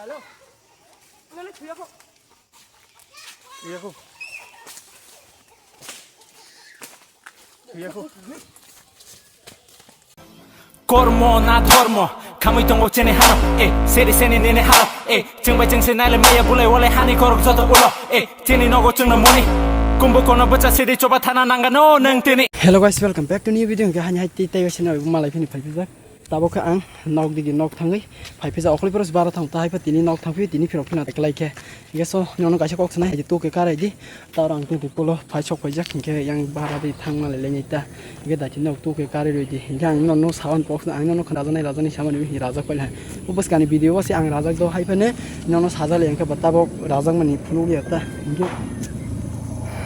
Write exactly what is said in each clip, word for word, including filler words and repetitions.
Hello. Nani thuya kho. Thuya kho. Thuya kho. Kormo na dhormo, khamwi tongo chini hano, eh, seri seni nini hano, eh, chwng bai chwng se naile maya bulai wale hani korok joto ulo, eh, chini nogo chwngno moni, kumbu kono bwcha sidi choba thana nangano nang tini. Hello guys, welcome back to new video. Hingke hani hai tei tei seno malai phini phai phijak. Tabok khe ang nok digi nok thangwi phai phijak, okhli poros bara thang ta hai pha tini nok thang phi tini phirok phina klai khe. Hingke so nono kaisa kok sanai hai tu ke karai di. Taro ang tungtwi pulo phai sok phaijak, hinkhe yang bara di thangna lailainai ta. Hinkhe daitino tok twi karwi rwi di. Hinkhe ang nono sawan box no ang nono khna rajaknai, rajaknai samani hinwi rajak pailai. O bwskangni video o se ang rajak do hai phano nono sajak le hinkhe bo tabok rajakmani phunukya ta. Hinkhe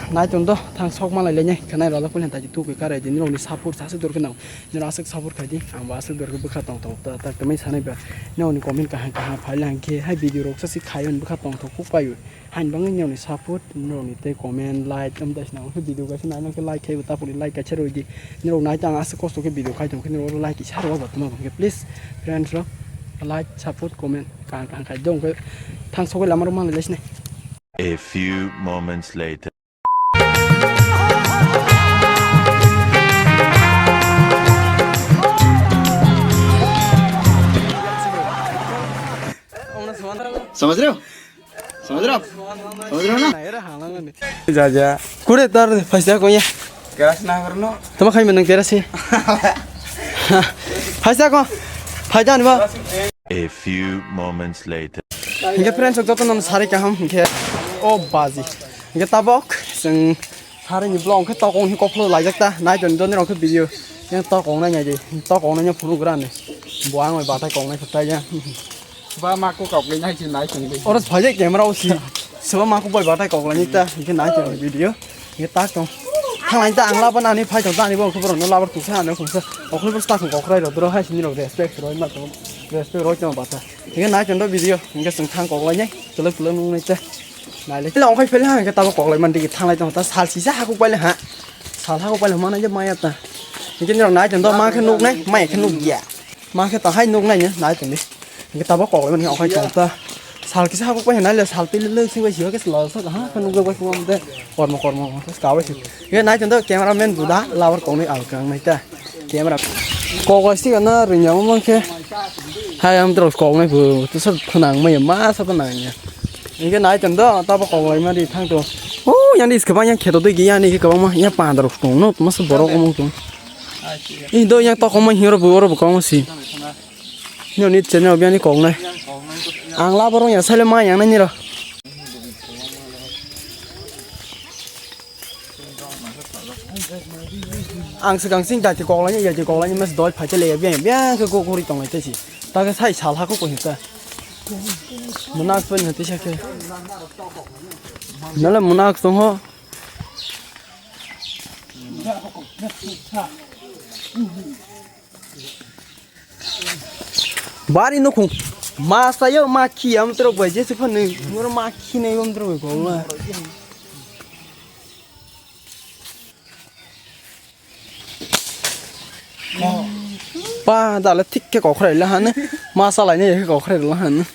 naiton do thang sok ma lailainai, khnai rajak pailai daitino tok twi karwi di, nini rokni support sase dorkhe nang. Nini aswk support khai di, ang bo aswk dorkhe bwkha tong tong ta, tak tamai sanai ba. Nini comment kaham kaham phailai hinkhe hai video rok sase khai hwn bwkha tong tong kuk paio. Hain bangwi nini support, nini tei comment, like, tamo tei sinang khe video kaisa naina khe like khai bo tapuni like kaisa rwi di. Nini nai tang aswk kosto khe video khai tong khe nini like kisa rw ba tamo khe please friends rok like, support, comment kaham kaham khai dong khe thang sogwi lama rok manlai sinai. A few moments later. समझ रहे हो? समझ रहे हो ना? जा, जा। कुठे तर पैसा कोया? Keras na karno. Tama khai menang keras sih. Paisa ko. Paisa ni ba. A few moments later. Hingke friends, joto no sari kaham hingke. O baji. Hingke tabok sing sari ni blong ke tokong hi koplo lajak ta. Nai don don rong ke video. Yang tokong nai nyai di. Tokong nai phunu grane. Buang mai batai kong nai khutai ya. Ba ma ko kok le nai si nai sing de. Oro phai de camera o si. Seba ma ko bai batai kok lani ta. Ke nai te video. Ke tak tong. Thang lai ta ang laba nani phai tong ta ani bo ko bro no labar tu sa no ko sa. O ko bro ta ko kok rai ro bro hai sini ro respect ro ma to. Respect ro tong bata. Ke nai tong do video. Ke sing thang kok lai nai. Tele tele nung nai ta. Nai le. Tele ong khai phele ha ke ta kok lai man di thang lai tong ta sal si sa ha ko pai le ha. Sal ha ko pai le ma nai je ma ya ta. Ke ni ro nai tong do ma ke nuk nai, ma ke nuk ya. Ma khe ta hai nuk nai nai tong di. Hingke tabok kok lai mani okhai tong ta. Sal kisa hakuk pai nai le sal tei le sing bai si ke sal sa ha khe nuk bai kuma mate kormo kormo ka bai si. Hingke nai tong ta camera man buda labar kok nai al kang nai ta. Camera kok lai si kana ring ya mo khe. Hai am tro kok nai bu tu sa phnang mai ma sa phnang ya. Hingke nai tong ta tabok kok lai mani thang to. O yang di skabang yang kheto doi gi yang ni ke kabang ma yang pandar tong no ma sa borok omong tong. Ini do yang tokong ma hero bu oro bu kong si. Nyo ni chene obiani kong nai. Ang la borong ya sale ma yang nai niro. Ang segang sing dati kong lai ya kong lai mas doi phai le ya biang biang ke go gori tong lai te si. Ta ke sai sal ha ko ko hita. Munak pun hati sa ke. Nala munak tong ho. Bari nukhung ma sayo ma khi am tro bai je se phane moro ma khi nei am tro bai ko ma. Pa dale thik khe kokhrai la hane ma salai ne khe kokhrai la hane.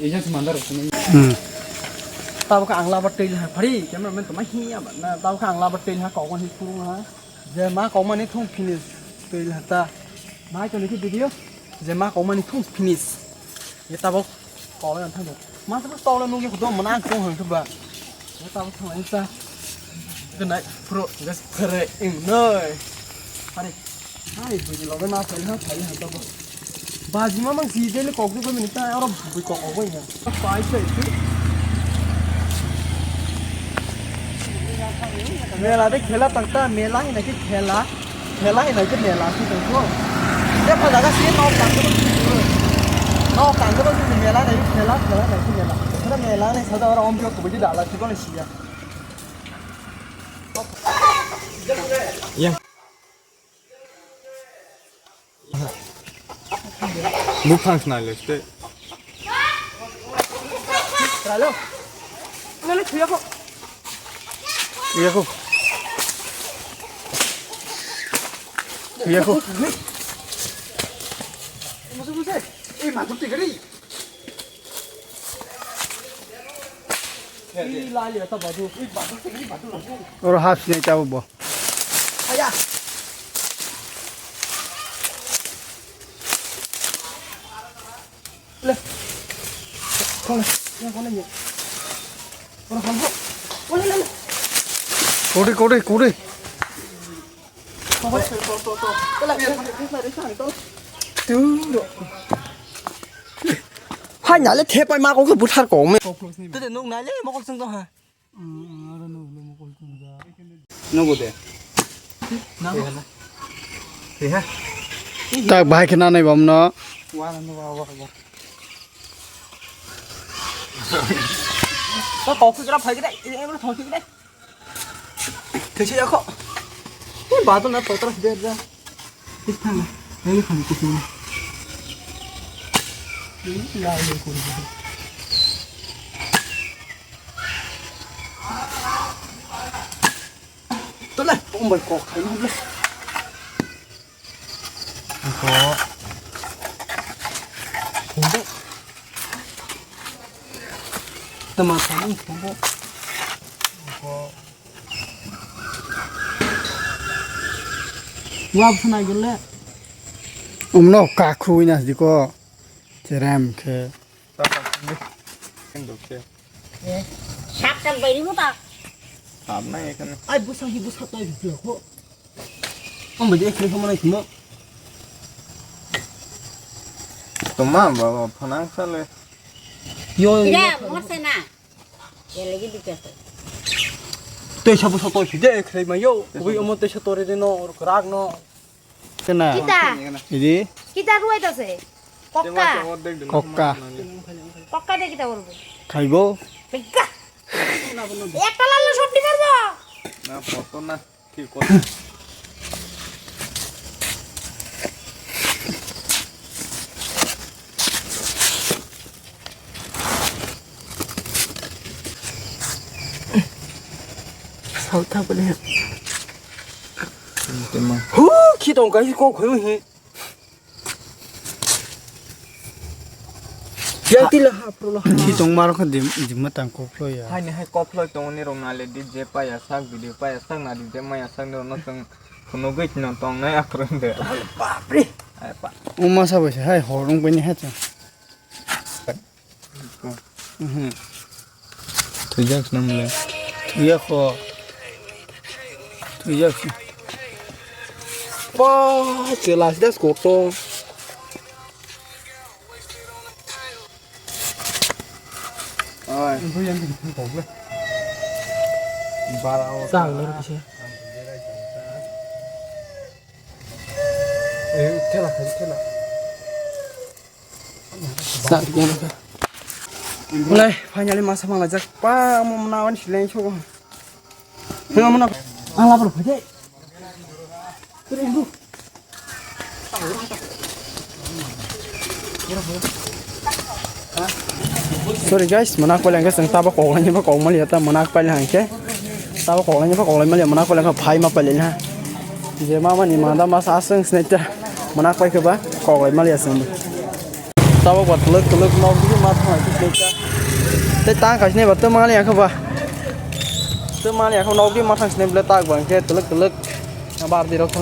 Eja se mandar rok sini. Hmm. Tabo khe ang labar twi laha phari camera man toma hiya ba na tabo khe ang labar twi laha kok mani phuru ha. Je ma kok mani thung finish twi laha ta. Nai to niki video. Je ma kok mani thung finish. Ye tabo kok mani thang. Ma tabo tole nungye khudum mana ang thung hang ba. Ye tabo thung ta. Kenai pro gas khere ing noi. Hari. Hai bui loge ma phai ha phai ha to. Baji ma mang si dele kok du ko minita oro bui kok kok bai ha. Pai sai tu. Mela de khela tang ta mela hi na ki khela. Khela hi na ki mela si tang ko. De pha jaga si no tang ko. No tang ko si mela na ki khela khela na ki mela. Khela mela ne sada oro om bio ko bui dala si ko ne si ya. Yang. Buphang snai le ste. Ralo. Nale thuya ko. Thuya ko. Thuya ko. Musu musu. Eh, ma gutti gari. Oro hap sinai tabuk bo. Kodi, kodi, kodi. Hai nale thepai ma kok buthar kok me. Tede nuk nale mokol sung to ha. Nugo de. Tak bahai khe nanai bamno. Ko kok kra phai kra, e thoi kra. Thoi se yakho. Ni badu na totra de da. Tik thang. Ni khani kutu. Ni ya ye ko. Tole, ombai kok khai no ble. Ko. Kumbe. Tama samu kumbe. Ko. Wap sana gele. Umno kakhu ina diko. Cherem khe. Sak sak bai rimo ta. Habnai ekhane. Ai busa hi busa tai bikla kho. Ang bai ekhle khamana khimo. Toma baba phanang sale. Yo yo. Ira morse na. Elegi dikase. Tei sabu sato side ekhle mayo. Ui omo tei satore de no or krak no. Kena. Kita. Idi. Kita ruai tase. Kokka. Kokka. Kokka de kita urbo. Khaibo. Bekka. Ekta lalo sopni parbo. Na poto na. Thik kotha. Salta bole. Hu, khi tong kai ko khoi he. Yang tila ha pro lo. Khi tong mar kho dim dim ma tang kok lo ya. Hai ni hai kok lo tong ni rong na le D J pa ya sak video pa ya sak na D J ma ya sak ni rong no tong. Phunugwi no tongnai akhorok de. Bapre. Ai pa. Uma sa bai se hai horong bai ni hai cha. Mhm. Thwijak se namle. Thwiya kho. Thwijak se. Pa, chela sida skoto. Oi. Bara o. Chang lor kisa. Eh, thela khai, thela. Sa, yan ka. Mulai, finally masa manglajak. Pa, mo mna wan sileng so. Heng mo na. Ang lapor phai. Sorry guys, mwnakpai lang khe chwng tabo koklai ni ba kokmali ya ta mwnakpai lang khe. Tabo koklai ni ba koklai mali ya mwnakpai lang khe phai ma pailai ha. Je ma mani ma da ma sa aswng snai ta mwnakpai khe ba koklai mali ya chwng. Tabok ba twlwk twlwk nok di ma thang khe ta. Tei tang kaisa ni ba twmani ya khe ba. Twmani ya khe nok di ma thang sini bwle tak ba khe twlwk twlwk. Bar di rok thang